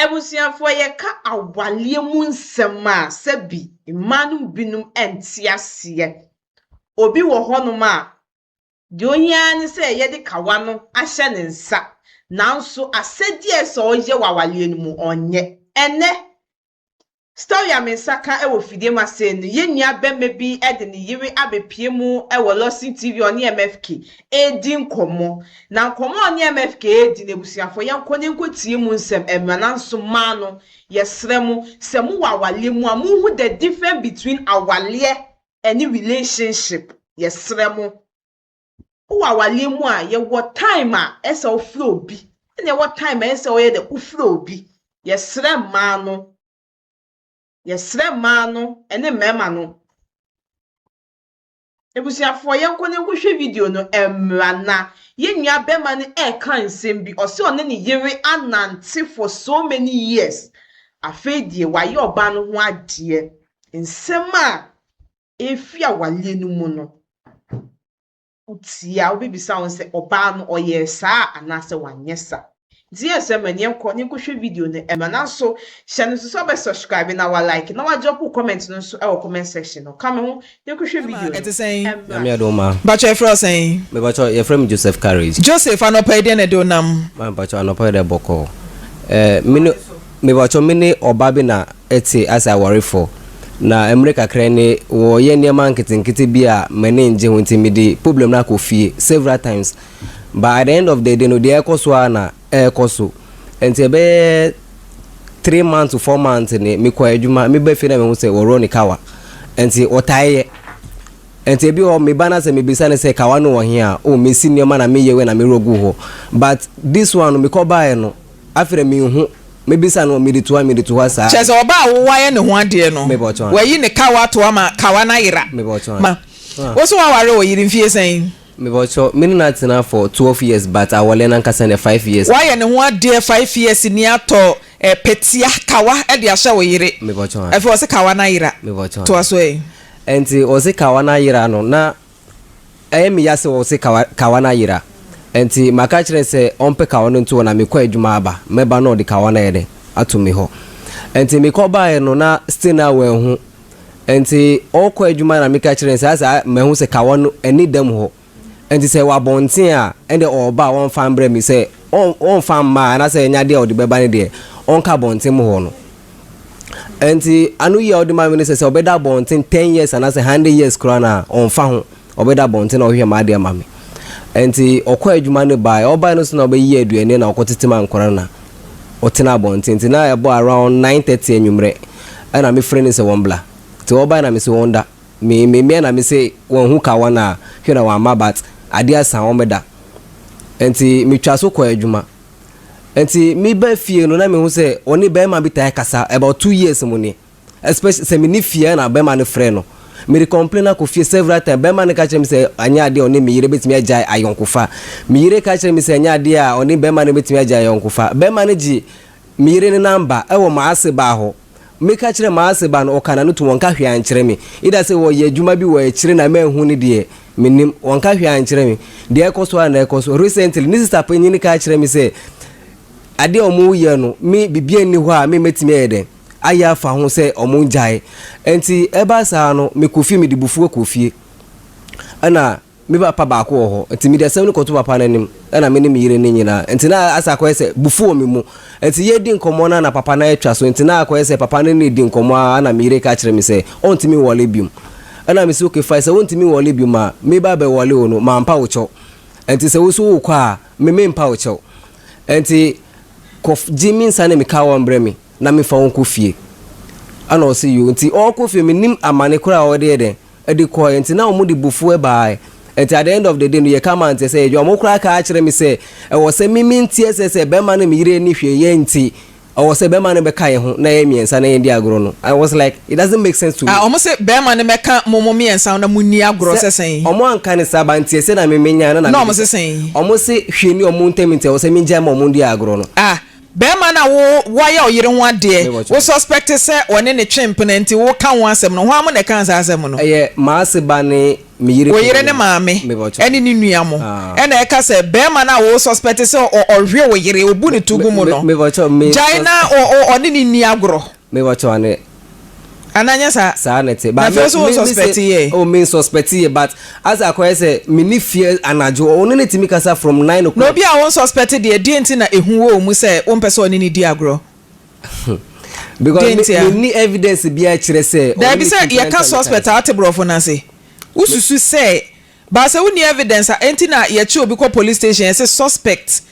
Abusuafoɔ, yɛka awaleɛ mu nsɛm a, sɛbi mmaa no binom nte aseɛ. Obi wɔ hɔnom a, deɛ ohia ara ne sɛ yɛde kawa no ahyɛ ne nsa, nanso asɛdeɛ a ɛsɛ sɛ ɔyɛ wɔ awaleɛ no mu, ɔnyɛ. Ɛnnɛ, story a me nsa ka wɔ fidie mu ase no, yɛn nua bɛrima bi de ne yere abɛpie mu wɔ Lawson TV a ɔne MFK redi nkɔmmɔ. Na nkɔmmɔ a ɔne MFK redi no, abusuafoɔ, yɛnkɔ na yɛnkɔtie mu nsɛm mmra. Nanso mmaa no, yɛsrɛ mo, sɛ mowɔ awaleɛ mu a, monhu the difference between awaleɛ ne relationship. Yɛsrɛ mo. Wowɔ awaleɛ mu a, yɛwɔ time a ɛsɛ wofrɛ obi, ɛna ɛwɔ time a ɛsɛ ɔyɛ dɛ wofrɛ obi. Yɛsrɛ mmaa no, yɛsrɛ mmaa no ne mmarima no. Abusuafoɔ, yɛnkɔ na yɛnkɔhwɛ video no mmra na yɛn nua bɛrima no ɛreka nsɛm bi. Ɔsɛ ɔne ne yere anante for so many years. Afei deɛ, wayɛ ɔbaa no ho adeɛ. Nsɛm a ɛrefi awaleɛ no mu no, wotie a, wobɛbisa wo sɛ ɔbaa no ɔyɛɛ saa anaasɛ wanyɛ saa. Nti yɛn sɛ mma yɛnkɔ na yɛnkɔhwɛ video no ɛma. Nanso hyɛ no nso sɛ ɔbɛ subscribe na wa like na wa drop comment no nso ɛwɔ comment section no. Ka me ho na yɛnkɔhwɛ video no Ɛte sɛn? ɛmmra. Nyame adom ma. Mpakyɛ, yɛfrɛ wo sɛn? Mepakyɛ, yɛfrɛ me Joseph Courage. Joseph, anɔpa yi deɛ na ɛde wo nam? Ma mepakyɛ, anɔpa yi dɛ bɔkɔɔ. Me ne mepakyɛ, me ne ɔba bi na ɛte asɛ awarefo. Na mmerɛ kakra ni, wɔyɛ nneɛma nketenkete bi a m'ani ngye ho, nti mede problem no akɔ fie several times. But at the end of the day no, deɛ ɛkɔ so ara na ɛrekɔ so. Nti ɛbɛyɛ 3 months to 4 months ne mekɔ adwuma, meba fie na mehu sɛ wɔrɔ ne kawa. Nti wɔtae yɛ. Nti ebi wɔ meba na sɛ mebisa ne sɛ kawa no wɔ he a, oh, mesi nneɛma na meyɛ wei na merɔ gu hɔ. But this one no, mekɔ baeɛ no, afei menhu. Mebisa no, mede to ha, mede to ha saa. Kyerɛ sɛ ɔbaa a wowayɛ ne ho adeɛ no, Mebɔtɔn. wayi ne kawa ato ama kawa no ayera. Mebɔtɔn. Ma wo so waware wɔ yere mfie sɛn? Mebɔtɔ, me ne no atena for 12 years, but awɔle no ankasa ne 5 years. Wayɛ ne ho adeɛ 5 years ni, atɔ pɛtia kawa de ahyɛ wo yere. Mebɔtɔn. Afei ɔsɛ kawa no ayera. Mebɔtɔn. Toa so ɛ. Nti ɔse kawa no ayera no, na ɛyɛ me ya sɛ ɔse kawa no ayera. Nti maka kyerɛ sɛ ɔmpɛ kawa no nto hɔ na mekɔ adwuma aba. Mɛba na ɔde kawa no ayɛ dɛ ato me hɔ. Nti mekɔ baeɛ no na still na wanhu. Nti ɔkɔ adwuma na meka kyerɛ no sɛ asɛ mahu sɛ kawa no ani dam hɔ. Nti sɛ wɔ abɔnten a, ɛnde ɔɔba a, wɔmfa mbrɛ me. Sɛ ɔmfa mma a, anaasɛ ɛnyɛ adeɛ a ɔde bɛba no deɛ, ɔnka abɔnten mu hɔ no. Nti ano yi a ɔde ma me no sɛ ɔbɛda abɔnten 10 years anaasɛ 100 years koraa no a, ɔmfa ho, ɔbɛda abɔnten na ɔhwehwɛ m'adeɛ ama me. Nti ɔkɔ adwuma no baeɛ, ɔbaeɛ no so na ɔbɛyi aduane na ɔkɔtete ma nkwadaa no na ɔtena abɔnten. Nti na ɛbɔ around 9:30 anwummerɛ, ɛna mefrɛ no sɛ wɔn bla. Nti ɔbaeɛ na me sɛ wɔn da me me mmea na me sɛ wɔn ho kawa no a, hwɛ na wɔn amma, but adeɛ asa, wɔn bɛda. Nti metwa so kɔ adwuma. Nti meba fie no na mehu sɛ ɔne bɛrima bi taa kasa about 2 years mu ni, especially sɛ mene fie na bɛrima no frɛ no. Mede complain akɔ fie several times. Bɛrima no ka kyerɛ me sɛ anyɛ adeɛ a ɔne me yere bɛtumi agyae ayɔnkofa. Me yere ka kyerɛ me sɛ anyɛ adeɛ a ɔne bɛrima no bɛtumi agyae ayɔnkofa. Bɛrima no gye me yere ne number ɛwɔ maase baa hɔ. Meka kyerɛ maase ba no, ɔka n'ano to, wɔnka hwee ankyerɛ me. Ida sɛ wɔyɛ adwuma bi wɔ akyire na manhu ne deɛ menim, wɔnka hwee ankyerɛ me. Deɛ ɛkɔ so a na ɛkɔ so. Recently ne sister panyin ka kyerɛ me sɛ adeɛ a ɔmo yɛ no, me biribi nni hɔ a me mɛtumi ayɛ dɛn ayɛ afa ho sɛ ɔmo ngyae. Nti ɛba saa no, mekɔ fie, mede bufuo kɔ fie, ɛna me papa baako wɔ hɔ, nti mede asɛm no kɔto papa no anim, ɛna me ne me yere no nyinaa. Nti na asa akɔyɛ sɛ bufu wɔ me mu. Nti yɛdi nkɔmmɔ no na papa no atwa so. Nti na akɔyɛ sɛ papa no ne di nkɔmmɔ a, na me yere ka kyerɛ me sɛ ɔntumi nwɔle biom. Ɛna me sɛ, okay, fine, sɛ wontumi nwɔle biom a, meba bɛwɔle wo no, mampa wo kyɛw. Nti sɛ wo so wokɔ a, me mempa wo kyɛw. Nti kɔ gye me nsa ne me ka wɔn brɛ me na mefa wɔn kɔ fie. Ɛna ɔsɛ yo. Nti ɔkɔ fie, menim amane koraa a ɔde yɛ dɛn ɛde kɔɛ. Nti na wɔn de bufuo baeɛ. Nti at the end of the day no, yɛka ma nteɛ sɛ yɛdwa wɔn koraa ka akyerɛ me sɛ ɛwɔ sɛ mimi nteɛ sɛ bɛrima no me yere ni hwee yɛ, nti ɛwɔ sɛ bɛrima no bɛka yɛn ho na yɛ mmiɛnsa na yɛn di agorɔ no. I was like, it doesn't make sense to me. Ah, ɔmo sɛ bɛrima no mɛka mo mmiɛnsa na mo ni agorɔ sɛ sɛn? Ɔmo anka ne saa ba, nteɛ sɛ na me menya no na Na ɔmo sɛ sɛn? Ɔmo se hwee ni ɔmo ntɛm, nti ɛwɔ sɛ mengyae ma ɔmo di agorɔ no. Ah. Bɛɛma no a wo woayɛ ɔyere ho adeɛ, wo suspect sɛ ɔne ne twe mpena nti wo ka ho asɛm no, hwan mo na ɛkaa saa asɛm no? Ɛyɛ m'ase ba ne me yere Wo yere ne maame ɛne ne nua mo ɛna ɛka sɛ bɛɛma no a wo suspect sɛ ɔhwe wo yere, ɔbu ne to gu mu no, gyae na ɔne no nni agorɔ. Mepakyɛw ane. Anaa nyɛ saa? Saa na ɛte. Na afei nso wo nsuspect yɛ. Oh me nsuspect yɛ but asɛ akɔyɛ sɛ me ni fie anadwo ɔne no tumi kasa from 9 o'clock. Na obi a wo nsuspect deɛ deɛ nti na ehu wɔ wo mu sɛ wo mpɛ sɛ ɔne no di agorɔ? Because me me ni evidence biara kyerɛ sɛ ɔne Daabi sɛ yɛka suspect a wote borɔfo no ase. Wo susu sɛ but sɛ wo ni evidence a enti na yɛkye obi kɔ police station yɛse suspect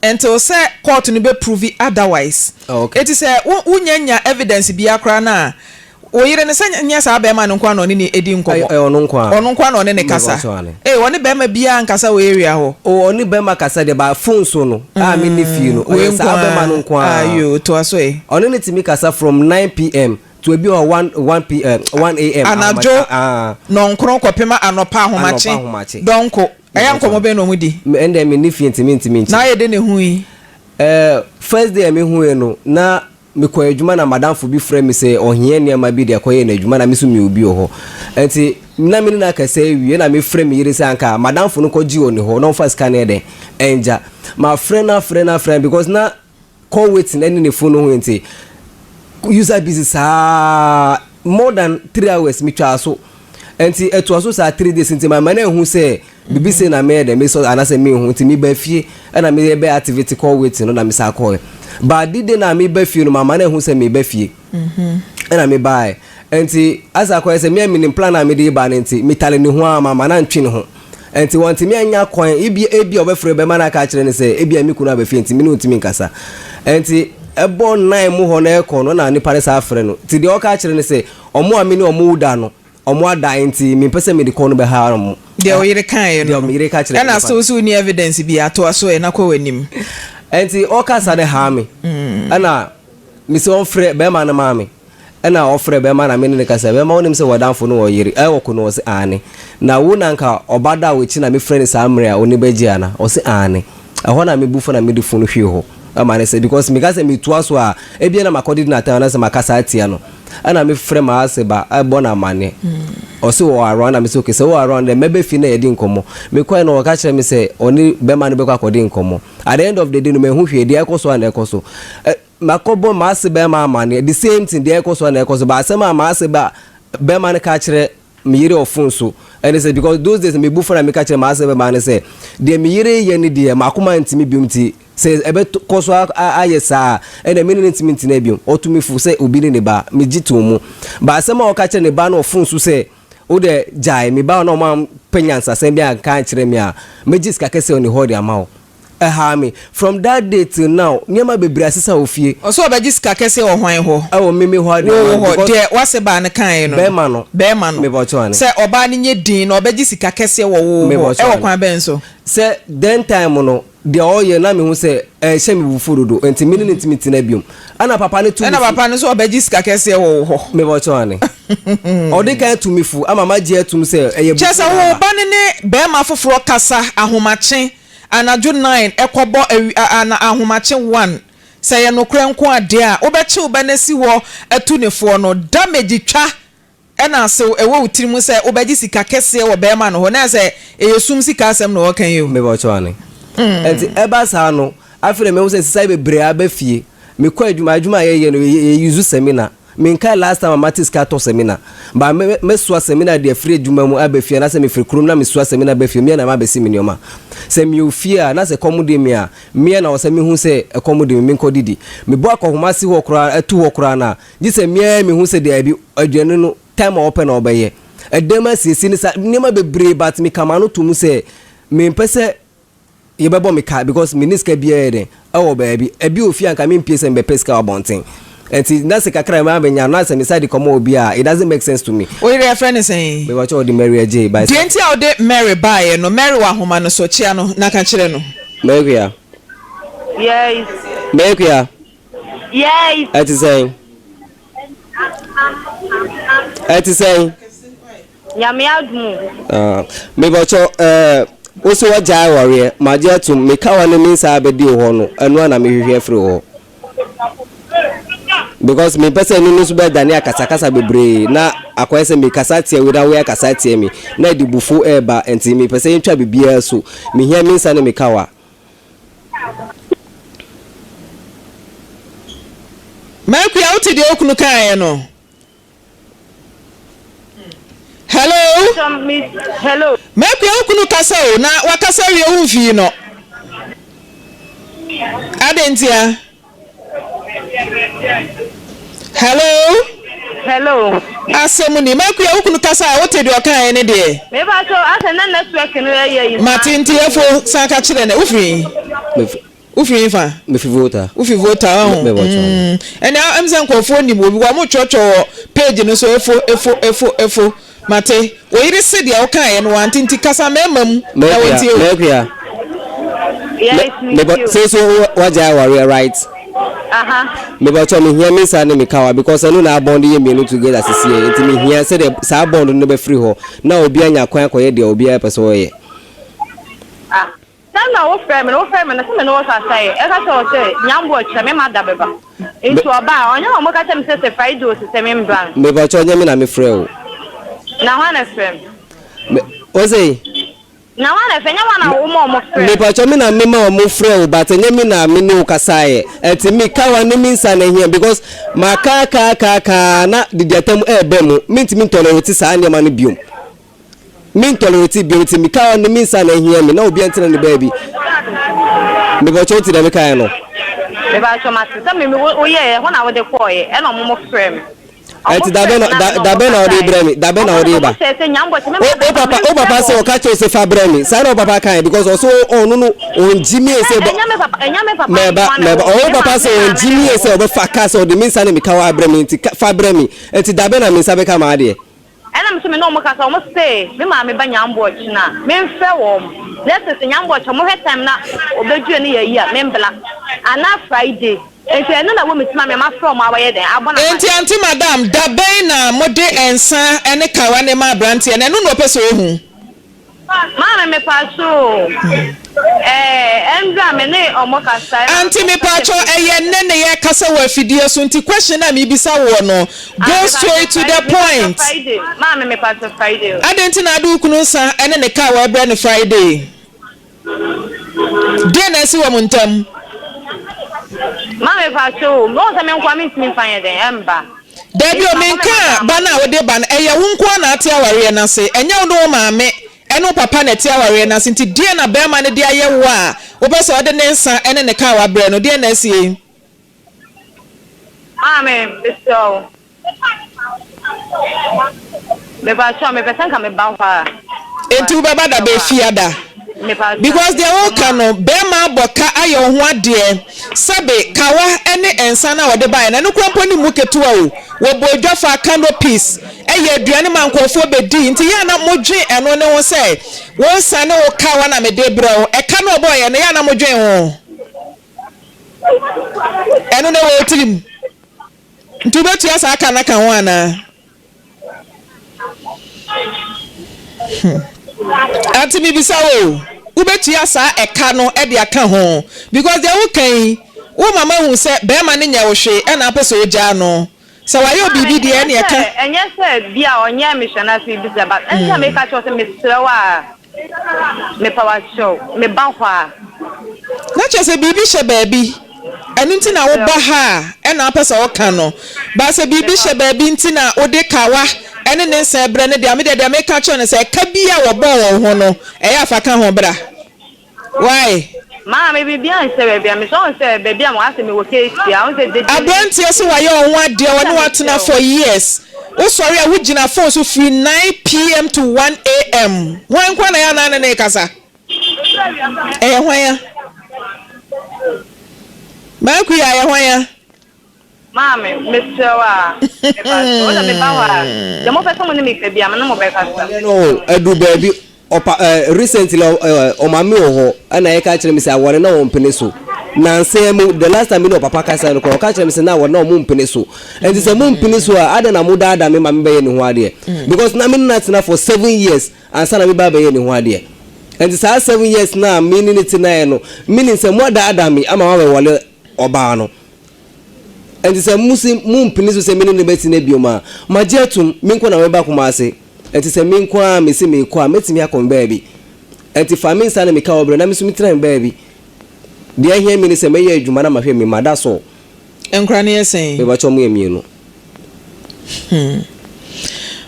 Until sɛ court no bɛ prove otherwise. Eti sɛ wo wo nya nya evidence biara koraa no a, wo yere no sɛ nyɛ saa bɛɛma no nko ara na ɔne no edi nkɔmɔ. Ɛyɛ ɔno nko ara. Ɔno nko ara na ɔne no kasa. Ee ɔne bɛɛma biara nkasa wɔ area hɔ. Oh ɔne bɛɛma kasa deɛ but phone so no a me nni fie no ɔyɛ saa bɛɛma no nko ara. Ayoo toa so ɛ. Ɔne no tumi kasa from 9 pm to ebi wɔ hɔ one one pm 1 am. Anadwo nɔnkron kɔpem anɔpa ahomakye dɔnko. Ɛyɛ a nkɔmmɔ bɛn na wɔn di? Me ɛndeɛ me nni fie nti me ntumi nkyerɛ. Na ayɛ dɛn na ehui? Eh, first day a me huiɛ no, na me kɔ adwuma na madamfo bi frɛ me sɛ ɔhia nneɛma bi de akɔyɛ n'adwuma na me nso mewɔ bi wɔ hɔ. Nti na me ne no akasa awie na me frɛ me yere sɛ anka madamfo no kɔ gye wɔ ne hɔ na ɔmfa sika no yɛ dɛn ɛngya. Ma frɛ no afrɛ no afrɛ no because na call waiting ɛne ne phone no ho nti user busy saa more than 3 hours metwaa so. Nti ɛtoa so saa 3 days nti mama no ahu sɛ biribi sei na meyɛ dɛ mesɔ anaasɛ menhu. Nti meba fie ɛna meyɛ bɛ activate call waiting no na mesa kɔɛ. But the day na meba fie no, mama no ahu sɛ meba fie ɛna mebaeɛ. Nti asa akɔyɛ sɛ mea menim plan a mede ba no, nti metale ne ho a mama no antwe ne ho. Nti wɔntumi anya kwan ebi ebi a ɔbɛfrɛ bɛma no aka akyerɛ no sɛ ebi a me kunu aba fie nti me ne ɔntumi nkasa. Nti ɛbɔ 9 mu hɔ na ɛkɔ no na nipa no saa frɛ no. Nti deɛ ɔka akyerɛ no sɛ ɔmo a me ne ɔmo da no, ɔmo ada, nti mempɛ sɛ mede kɔn no bɛha ɔmo. Deɛ wo yere kaeɛ no Deɛ me yere ka kyerɛ ɛna nipa so so wonni evidence bi atoa so ɛ na kɔ w'anim. Nti ɔkasa no haa me ɛna mesɛ ɔmfrɛ bɛrima no maa me. Ɛna ɔfrɛ bɛrima na me ne no kasa. Bɛrima, wonim sɛ w'adamfo no wɔ yere ɛwɔ ko no? Ɔse aane. Na wo na nka ɔba da w'akyi na mefrɛ no saa mmerɛ a ɔni bɛgye ana? Ɔse aane. Ɛhɔ na mebu fo na mede phone hwee hɔ ɛma no sɛ because meka sɛ metoa so a ebia na makɔdidi no atɛm anaasɛ makasa atia no. Ɛna mefrɛ m'ase ba ɛbɔ no amanneɛ. Ɔse wɔ around na mese okay, sɛ wɔ around dɛ mɛbɛ fie na yɛdi nkɔmmɔ. Mekɔɛ no ɔka kyerɛ me sɛ ɔne bɛrima no bɛkɔ akɔdi nkɔmmɔ. At the end of the day no manhu hwee, deɛ ɛkɔ so a na ɛkɔ so. Makɔbɔ m'ase bɛrima amanneɛ, the same thing, deɛ ɛkɔ so a na ɛkɔ so. But asɛm a m'ase ba bɛrima no ka kyerɛ me yere wɔ phone so ɛne sɛ, because those days mebu phone a meka kyerɛ m'ase bɛrima no sɛ deɛ me yere yɛ ne deɛ m'akoma ntumi biom, nti sɛ ɛbɛkɔ so ayɛ saa ɛna me ne no ntumi ntena biom. Ɔto me fo sɛ obi ne ne ba, megye too mu. But asɛm a ɔka kyerɛ ne ba no wɔ phone so sɛ wo deɛ gyae me ba na ɔma pɛ nyansasɛm bi a nka nkyerɛ me a mɛgye sika kɛseɛ wɔ ne hɔ de ama wo. Ɛhaa me. From that day till now, nneɛma bebree asesa wɔ fie. Ɔsɛ ɔbɛgye sika kɛseɛ wɔ hwan hɔ? Ɛwɔ me me hɔ de ama no. Wo hɔ. Deɛ w'ase baa no kaeɛ no no. Bɛɛma no. Bɛɛma no. Mebɔkyɛw ane. Sɛ ɔbaa no nyɛ din na ɔbɛgye sika kɛseɛ wɔ wo hɔ. Mebɔkyɛw Ɛwɔ ane. kwan bɛn so? Sɛ then time no, deɛ ɔyɛ na mehu sɛ ɛrehyɛ me bufuo dodo, nti me ne no ntumi ntena biom. Ɛna papa no tu me Ɛna fo. papa no nso ɔbɛgye sika kɛseɛ wɔ wo hɔ. Mebɔkyɛw ane. Ɔde kan tu me fo ama magye atum sɛ ɛyɛ Kyerɛ bufuo sɛ na wo aba. ba no ne bɛɛma foforɔ kasa ahomakye anadwo 9 ɛkɔbɔ awi a ana ahomakye 1. Sɛ ɛyɛ nokorɛ nko a deɛ a, wobɛkye wo ba no asi hɔ atu ne foɔ no, damage twa ɛna asew ɛwɔ wo tiri mu sɛ wobɛgye sika kɛseɛ wɔ bɛɛma no hɔ, na ɛsɛ ɛyɛ sum sika asɛm na ɔɔka yi o. Mebɔ kyɛw ane. Ɛnti ɛba saa no, afei na mehu sɛ nsesaeɛ bebree aba fie. Mekɔ adwuma, adwuma a yɛyɛ no, yɛ use samina. Menkae last time a mate sika atɔ samina. But me mɛsoa samina de afiri adwuma mu aba fie anaasɛ mefiri kurom na mesoa samina ba fie, meɛ na mabɛsi me nneɛma. Sɛ mewɔ fie a na sɛ kɔm de me a, meɛ na ɔsɛ mehu sɛ ɛkɔm de me, menkɔ didi. Mebɔ akɔhoma si hɔ koraa, atu hɔ koraa no a, gye sɛ meɛ mehu sɛ daabi, aduane no time a wɔpɛ na wɔbɛyɛ. Ɛdan mu asiesie ne saa nneɛma bebree, but meka m'ano to mu sɛ mempɛ sɛ yɛbɛbɔ me ka because menni sika biara yɛ dɛn ɛwɔ baabi. Ebi wɔ fie a nka mempie sɛ mebɛpɛ sika wɔ abɔnten. Nti na sɛ kakra a mabɛnya no na sɛ mesan de kɔma obi a, it doesn't make sense to me. Wo yere yɛfrɛ no sɛn? Mepakyɛ wɔde Mary Adjei by Deɛ nti a wode Mary baeɛ no, Mary wɔ ahoma no so, kyea no na ka kyerɛ no. Mary Akua. Yes. Mary Akua. Yes. Ɛte sɛn? Ɛte sɛn? Nyame adom. Ah, mebɔkyɛ ɛɛ wo so wagyae awareɛ, magye atom, me kawa ne me nsa abɛdi wo hɔ no, ɛno a na mehwehwɛ afiri wo hɔ. Because mempɛ sɛ ɛno no nso bɛdane akasakasa bebree na akɔyɛ sɛ mekasa tia wei na wei akasa atia me na ɛde bufuo ɛreba nti mepɛ sɛ yɛntwa biribiara so. Mehia me nsa ne me kawa. Makua wote deɛ wo kunu kaeɛ no? Hello? Hello. Makua wo kunu kasa o na wakasa awie wo mfii no. Adɛn ntia? Hello? Hello. Asɛm ni. Makua wo kunu kasa a wote deɛ ɔkaeɛ ne deɛ? Mepa so asɛ na network no yɛ yi. Mate nti ɛfo san ka kyerɛ no. Wofiri? Wofiri hefa? Mefi Volta. Wofi Volta ɔho? Me wɔ mm. Ɛnna ɛm sɛ nkurɔfoɔ nim obi wɔn twɛtwɛ wɔ page no so efo efo efo efo mate wo yere se deɛ wokaeɛ no wante nti kasa mmarima mu na wɔntie o. Mɛkua. Yes, me Mebɔ too. sɛ so wagyae awareɛ right? Aha. Mebɔkyɛ mehia me nsa ne me kawa because ɛno na abɔn de yɛ mmienu together sisiɛ nti mehia sɛdeɛ saa bond no bɛfiri hɔ na obi anya kwan akɔyɛ deɛ obiara pɛ sɛ ɔyɛ. Ah. Sɛ na wo frɛ me no wo frɛ me no sɛ me ne wo kasa ɛ ɛka kyerɛ wo sɛ nyambo ɔkyerɛ me ma da bɛba nti ɔba a ɔnyɛ na ɔmo ka kyerɛ me sɛ sɛ Friday o sɛ me mbra no. Mepakyɛw nyɛ me na me frɛ wo. Na hwan na ɛfrɛ me? Me ose. Na hwan na ɛfrɛ nyɛ hwan na wo ma ɔmo frɛ me. Mepakyɛw me na me ma ɔmo frɛ wo but ɛnyɛ me na me ne wo kasaeɛ ɛnti me kawa ne me nsa na ɛhia because maka aka aka aka na dediatam ɛɛba mu mentumi ntolerate saa nneɛma no biom. Me ntolerate bio nti me car ne me nsa na ehia me na obiara ntena ne baabi. Mebɔkyɛ wote deɛ mekaeɛ no? Mebakyɛ mate sɛ me woyɛɛ ɛhɔ na wode kɔɔeɛ ɛna ɔmo mo frɛ me. Ɛnti dabɛn na dabɛn na wode brɛ me dabɛn na wode ba. O papa o papa sɛ ɔka kyerɛ sɛ fa brɛ me saa na o papa kaeɛ because ɔso ɔno no ɔngye mie sɛ bɔ mɛba mɛba ɔwɔ papa sɛ ɔngye mie sɛ ɔbɛfa kaa sɛ ɔde me nsa ne me kawa abrɛ me nti fa brɛ me nti dabɛn na me nsa bɛka m'adeɛ. Ɛna me nso me ne wɔn kasa, wɔn se me maame ba Nyamboɔkye no a, me nfrɛ wɔn. Na ɛsɛ sɛ Nyamboɔkye wɔn hwɛ time na ɔbɛduru ne yɛayi a, me mbla. Anaa Friday. Nti ɛno na ɛwɔ me tirim a me mafrɛ wɔn a wɔayɛ dɛn abɔ no Enti amaneɛ. Auntie Madam, da bɛn na mode nsa ne kawa no ma abranteɛ no? Ɛno na ɔpɛ sɛ ɔhu. Maame mepatwo o, ɛɛ ɛndra me ne ɔmo kasa ɛna Auntie ɔmo ka mepatwo kyerɛ me ɛyɛ sɛ. nnɛ na yɛkasa wɔ afidie so nti question a mebisa woɔ no Ah go mepatwo straight to the Friday mepatwo point. Friday maame mepatwo Friday o. Adɛn nti na ade wo kunu nsa ne ne car wɔbrɛ no Friday? Deɛn na asi wɔ mo ntam? Maame mepatwo o, wohu sɛ me nkoa mentumi mfa nyɛ dɛn ɛmba. Dabi Nti o, mabɔ me menkaa madam. ba no a wode ba no, ɛyɛ wo nko ara na ate awareɛ no ase, ɛnyɛ wo ne wo maame ne wo papa na ɛte awareɛ no ase, nti deɛn na barima no de ayɛ wo a wopɛ sɛ ɔde ne nsa ne ne kaa wabrɛ no, deɛn na asie? Maame, mesrɛ wo. Mepakyɛw, mepɛ sɛ nka meba hɔ a. Enti wobɛba da bɛn? Fiada. Because deɛ woka no, bɛrima abɔ ka ayɛ wo ho adeɛ. Sɛbe, kawa ne nsa no a ɔde baeɛ no, ɛno koraa mpo ne mu ketewa o. Wɔbɔɔ dwa faa canopies, yɛɛ aduane maa nkurɔfoɔ bɛdii. Nti yɛ a na modwen ɛno ne ho sɛ, wo nsa ne wo kawa na mede rebrɛ wo. Ɛka no a ɔbɔeɛ no, yɛ a na modwen ho? Ɛno na ɛwɔ wo tirim? Nti wobɛtua saa ka no aka ho anaa? Hmm. Ante mebisa wo o, wobɛtua saa ɛka no de aka ho? Because deɛ woka yi, wo mama hu sɛ bɛrima no nyɛ wo hwee ɛna apɛ sɛ ogyaa no. Sɛ wayɛ wo Maame, biribi deɛ ɛnyɛ ɛne ɛka. sɛ ɛnyɛ sɛ bi a ɔnyɛɛ me hwee anaasɛ biribi saa but ɛnti a meka kyerɛ wo sɛ mesrɛ wo a Mepa wo akyɛw, me ba hɔ a. Na kyerɛ sɛ biribi hyɛ baabi, ɛno nti na wo ba ha a ɛna wopɛ sɛ woka no. But sɛ biribi hyɛ baabi nti na wode kawa ɛne ne nsa ɛbrɛ no deɛ a, me deɛ deɛ meka kyerɛ no sɛ ɛka bi a wɔbɔɔ wɔn ho no, ɛyɛ a fa ka ho bra. Why? Maame, biribiara nhyɛ baabi a, mesrɛ wo sɛ baabi a mewɔ asɛ mewɔ Keesia, wohu sɛ dede. Abranteɛ se wayɛ wo ho adeɛ ɔne wo atena for years wo sɔre a wo gyina phone so firi 9pm to 1am hwan nkoa na ɛyɛ a na ne ne rekasa ɛyɛ hwan a Maakui ɛyɛ hwan a. Maame, mesrɛ wo a, mepa kyɛw, wo deɛ meba hɔ a, deɛ mopɛ sɛ mo ne me ka biara, me ne mo bɛkasa. Awareɛ no adu baabi ɔpa ɛɛ recently ɛɛ ɔmaame wɔ hɔ ɛna ɛka kyerɛ me sɛ aware na wɔn mpene so nansa mu the last time me ne ɔpapa kasa no koraa ɔka kyerɛ me sɛ na aware na wɔn mpene so ɛnti sɛ mo mpene so a adɛn na mo daadaa me ma me bɛyɛ ne ho adeɛ because na me ne no atena for 7 years ansa na me ba bɛyɛ ne ho adeɛ. Ɛnti saa 7 years na me ne ne tenaeɛ no meaning sɛ mo adaadaa me ama ma bɛwale ɔbaa no. Ɛnti sɛ mo se mo mpene so sɛ me ne no bɛtena biom a, magye atum, me nko na mɛba Kumasi. Ɛnti sɛ me nko ara mese meekɔ a, mɛtumi akɔ me baabi. Ɛnti fa me nsa ne me ka wɔ berɛ na me nso metena me baabi. Deɛ ahia me ne sɛ mɛyɛ adwuma na mahwɛ me mma, that's all. Nkora no yɛ sɛn? Mepakyɛw ɔmo yɛ mienu. Hmm.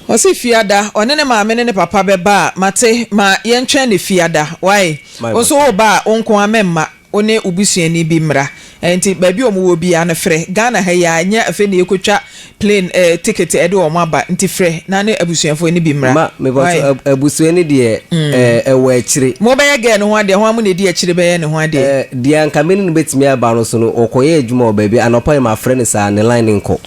Ɔse fiada ɔne ne maame ne ne papa bɛba a mate ma yɛntwɛn ne fiada wai wo nso woba a wo nko ara mɛmma wo ne wo busuani bi mmra nti baabi a wɔn wɔ biara no frɛ Ghana ha yi ara ɛnyɛ afei na yɛkɔtwa plane eh, ticket ɛde wɔn aba nti frɛ na ne abusuafoɔ no bi mmra Ma wai. mepakyɛw abusua no deɛ ɛɛ ɛwɔ akyire. Mobɛyɛ girl no ho adeɛ hwan mo na ɛdi akyire bɛyɛ ne ho adeɛ. Ɛɛ deɛ anka me ne no bɛtumi aba no so no ɔkɔyɛ adwuma wɔ baabi anɔpa yi mafrɛ no saa ne line no nkɔ.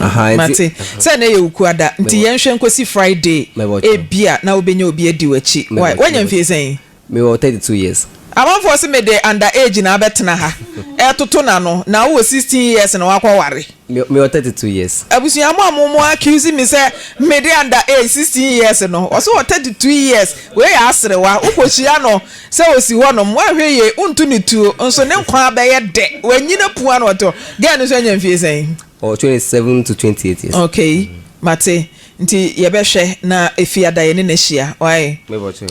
Ahaa nti. Mate. Sɛ ɛnɛ yɛ Wukuada nti yɛnhwɛ nkosi Friday ebia na wobɛnya obi adi w'akyi. Wai, woanya mfie sɛn? Mewɔ 32 years. Amanfoɔ se mede under age na abɛtena ha ɛtoto n'ano na wowɔ 16 years na woakɔware. Mewɔ 32 years. Abusua mo a mo mo accuse me sɛ mede under age 16 years no, ɔse wɔ 32 years, wei yɛ aserewa, wokɔhyia no sɛ ɔsi hɔ nom, woanhwɛ yie wonto no tuo nso ne nkwa bɛyɛ dɛ, wanyini apua na ɔte hɔ. Girl no nso anya mfie sɛn? Ɔwɔ 27 to 28 years. Okay, mate. Nti yɛbɛhwɛ na Efiada yɛne no ahyia, wai?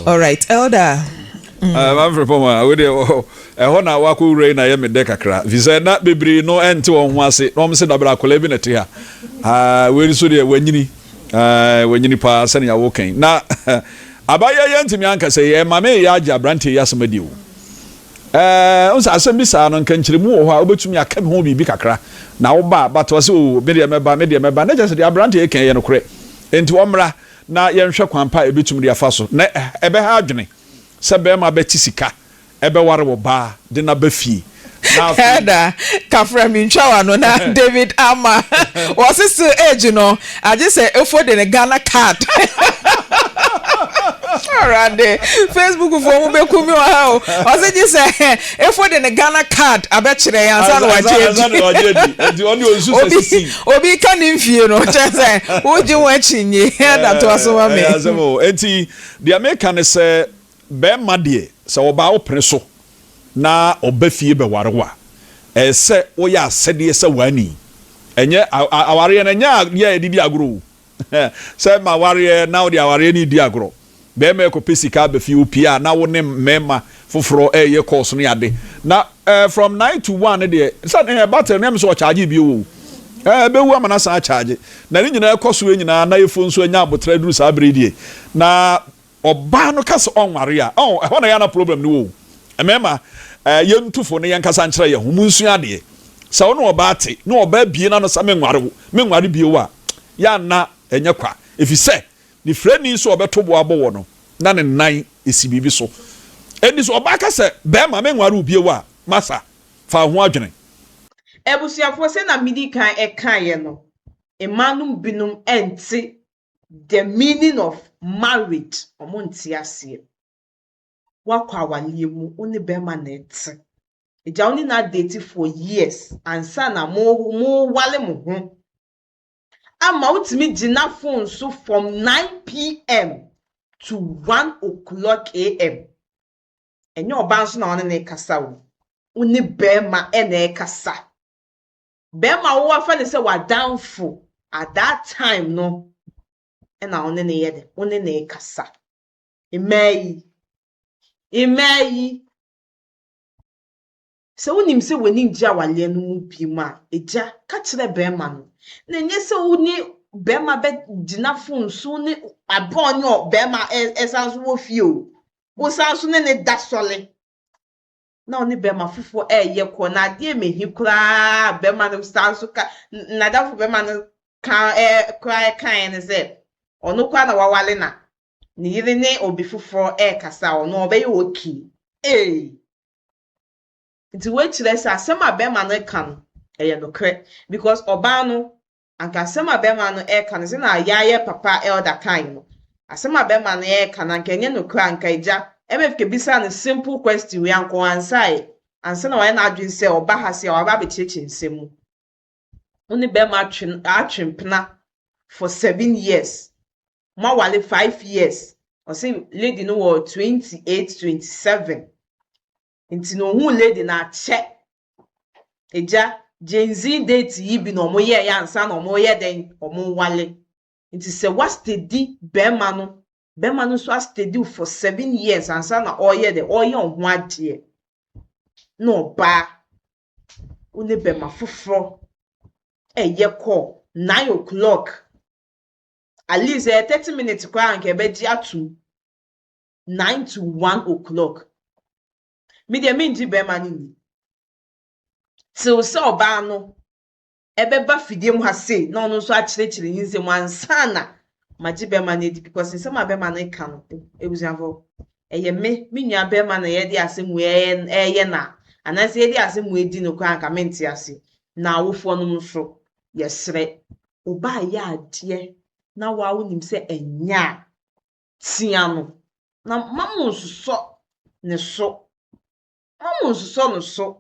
Alright, Elder. Mm. Uh, Manfred Poma, wo deɛ ɛhɔ na wakɔ wura yi na yɛ me dɛ kakra fi sɛ na bebree no ɛnte wɔn ho ase na wɔn sɛ dabere akwadaa bi na ɛte ha ah, wei nso deɛ wanyini ah, wanyini paa sɛnea wokan na abayɛ yɛ ntumi anka sɛ yɛ maame yɛ agye aberanteɛ yi asɛm adi o Ɛɛ, wohu sɛ asɛm bi saa no, nka nkyerɛmu wɔ hɔ a wobɛtumi aka ho biribi kakra. Na woba a, but ɔse, Oo, me deɛ mɛba, me deɛ mɛba. Na kyerɛ sɛ deɛ aberanteɛ yi ka yi yɛ nokorɛ. Enti ɔmmra na yɛnhwɛ kwan pa a yɛbɛtumi de afa so. Na ɛbɛha adwene sɛ barima bɛte sika bɛware ɔbaa de no aba fie, na afei. Elder kafra mintwa w'ano na David ama wɔse still age no agye sɛ efo de ne Ghana card Awurade Facebook foɔ mo bɛku me wɔ ha o ɔse gye sɛ efo de ne Ghana card abɛkyerɛ yɛn ansa na wagye adi obi obi ka ne mfie no kyerɛ sɛ wogye ho akyinnye ɛda to aso ma me. Enti deɛ meka ne sɛ Barima deɛ, sɛ ɔbaa wo pene so na ɔba fie bɛware wo a, ɛyɛ sɛ woyɛ asɛdeɛ sɛ w'ani. Ɛnyɛ awareɛ no, ɛnyɛ adeɛ a yɛde di agorɔ o. Sɛ mawareɛ na wode awareɛ no redi agorɔ. Barima rekɔpɛ sika aba fie, ɔpie a na wo ne mmarima foforɔ reyɛ calls ne ade. Na eh, from 9 to 1 no deɛ, sɛ eh, battery no ɛm sɛ ɔcharge bio o. Eh, ɛbɛwu ama no asan acharge. Na ne nyinaa ɛkɔ so nyinaa na yɛfoɔ nso anya aboterɛ aduru saa berɛ yi deɛ. Na Ɔbaa no ka sɛ ɔnware a, oh, ɛhɔ na ɛyɛ a na problem no wɔ o. Mmarima, eh, yɛntu fo na yɛnkasa nkyerɛ yɛn ho. Monsua adeɛ. Sɛ wo ne ɔbaa te, na ɔbaa bue n'ano sɛ menware wo, menware bio a, yɛ a na ɛnyɛ kwa. Efisɛ, ne firani sɛ ɔbɛto bo abɔ wɔ no, na ne nan si biribi so. Enti sɛ ɔbaa ka sɛ, Barima, menware wo bio a, masa, fa wo ho adwene. Abusuafoɔ, sɛnea medi kan kaeɛ no, mmaa no binom nte the meaning of marriage ɔmo nte aseɛ. Woakɔ awaleɛ mu wo ne bɛɛma na ɛte. Agya wo ne no adate for years ansa na mo mo wale mo ho. Ama wotumi gyina phone so from 9pm to 1 o'clock am. Ɛnyɛ ɔbaa nso na ɔne no rekasa o. Wo ne bɛɛma na ɛrekasa. Bɛrima a woafa no sɛ w'adamfo at that time no ɛna wo ne no yɛ dɛ, wo ne no rekasa. Mmaa yi, mmaa yi, sɛ wonim sɛ w'ani ngye awareɛ no mu bi mu a, agya, ka kyerɛ bɛrima no. Na ɛnyɛ sɛ wo ne bɛrima bɛgyina phone so ne aberɛ a ɔne bɛrima ɛsan so wɔ fie o. Wosan so ne ne da sɔle. na ɔne bɛrima foforɔ reyɛ kɔ na adeɛ mehi koraa bɛrima no san so ka n'adamfo bɛrima no ka ɛɛ koraa kaeɛ ne sɛ ɔno koraa na wawale na ne yere ne obi foforɔ ɛrekasa ɔno ɔbɛyɛ okay ee nti wei kyerɛ sɛ asɛm a bɛrima no ka no ɛyɛ nokorɛ because ɔbaa no Anka asɛm a bɛrima no reka no, sɛnea yɛayɛ papa elder kae no, asɛm a bɛrima no reka no, anka ɛnyɛ nokorɛ a, anka agya MFK bisaa no simple question wei, anka ɔansae ansa na wayɛ n'adwene sɛ ɔba ha sei a, waba abɛkyerɛkyerɛ nsɛm mu. Wo ne bɛrima atwe, atwe mpena for 7 years, moaware 5 years, ɔse lady no wɔ 28, 27, nti na ohuu lady no akyɛ. Agya, Gen Z date yi bi na wɔn yɛɛyɛ ansa na wɔn yɛ dɛn wɔn wale. Nti sɛ wa steady bɛrima no, bɛrima no nso a steady wo for 7 years ansa na ɔreyɛ dɛ ɔreyɛ wo ho adeɛ, na ɔbaa wo ne bɛrima foforɔ ɛyɛ call 9 o'clock, at least ɛyɛ 30 minutes koraa anka ɛbɛgye atum, 9 to 1 o'clock. Me deɛ, mengye bɛrima no nni till sɛ ɔbaa no ɛbɛba fidie mu ha sei na ɔno nso akyerɛkyerɛ ne nsɛm ansa na magye bɛrima no adi, because nsɛm a bɛrima no ka no, ebusuafo, ɛyɛ me nua bɛrima na yɛde asɛm wei ɛyɛ na anaasɛ yɛde asɛm wei di no koraa anka mente ase. Na awofoɔ no nso, yɛsrɛ, ɔbaa yɛ adeɛ na waa wonim sɛ ɛnyɛ a, tea no na mma mo nsosɔ ne so, mma mo nsosɔ no so.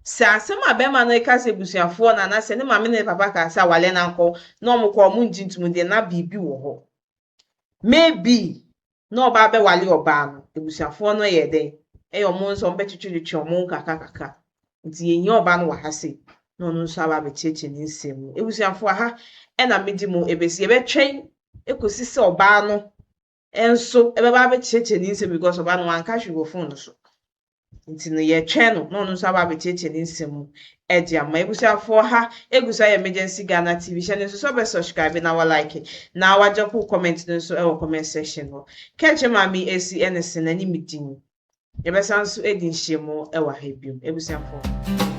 Sɛ asɛm a bɛrima no ka sɛ abusuafoɔ no anaasɛ ne maame ne ne papa ka sɛ awale no ankɔ na ɔmo kɔ, ɔmo ngye ntom deɛ, na biribi wɔ hɔ. Maybe na ɔbaa bɛwale ɔbaa no, abusuafoɔ no yɛ dɛn ɛyɛ ɔmo nso ɔmo bɛtwitwitwi ɔmo kakra kakra, nti yɛnyɛ ɔbaa no wɔ ha sei na ɔno nso aba abɛkyerɛkyerɛ ne nsɛm mu. Ebusuafoɔ, ha ɛna medi mo ebesi. Yɛbɛtwɛn ekosi sɛ ɔbaa no nso ɛbɛba abɛkyerɛkyerɛ ne nsɛm, because ɔbaa no wanka hwee wɔ phone no so, nti no yɛtwɛn no na ɔno nso aba abɛkyerɛkyerɛ ne nsɛm mu ɛde ama. Ebusuafoɔ, ha egu so ayɛ Emergency Ghana TV. Hyɛ no nso sɛ ɔbɛ subscribe na wa like na wa drop comment no nso ɛwɔ comment section hɔ. Kɛnkyɛn maame esi ɛne se n'anim din. Yɛbɛsan nso edi nhyiamu ɛwɔ ha bio, ebusuafoɔ.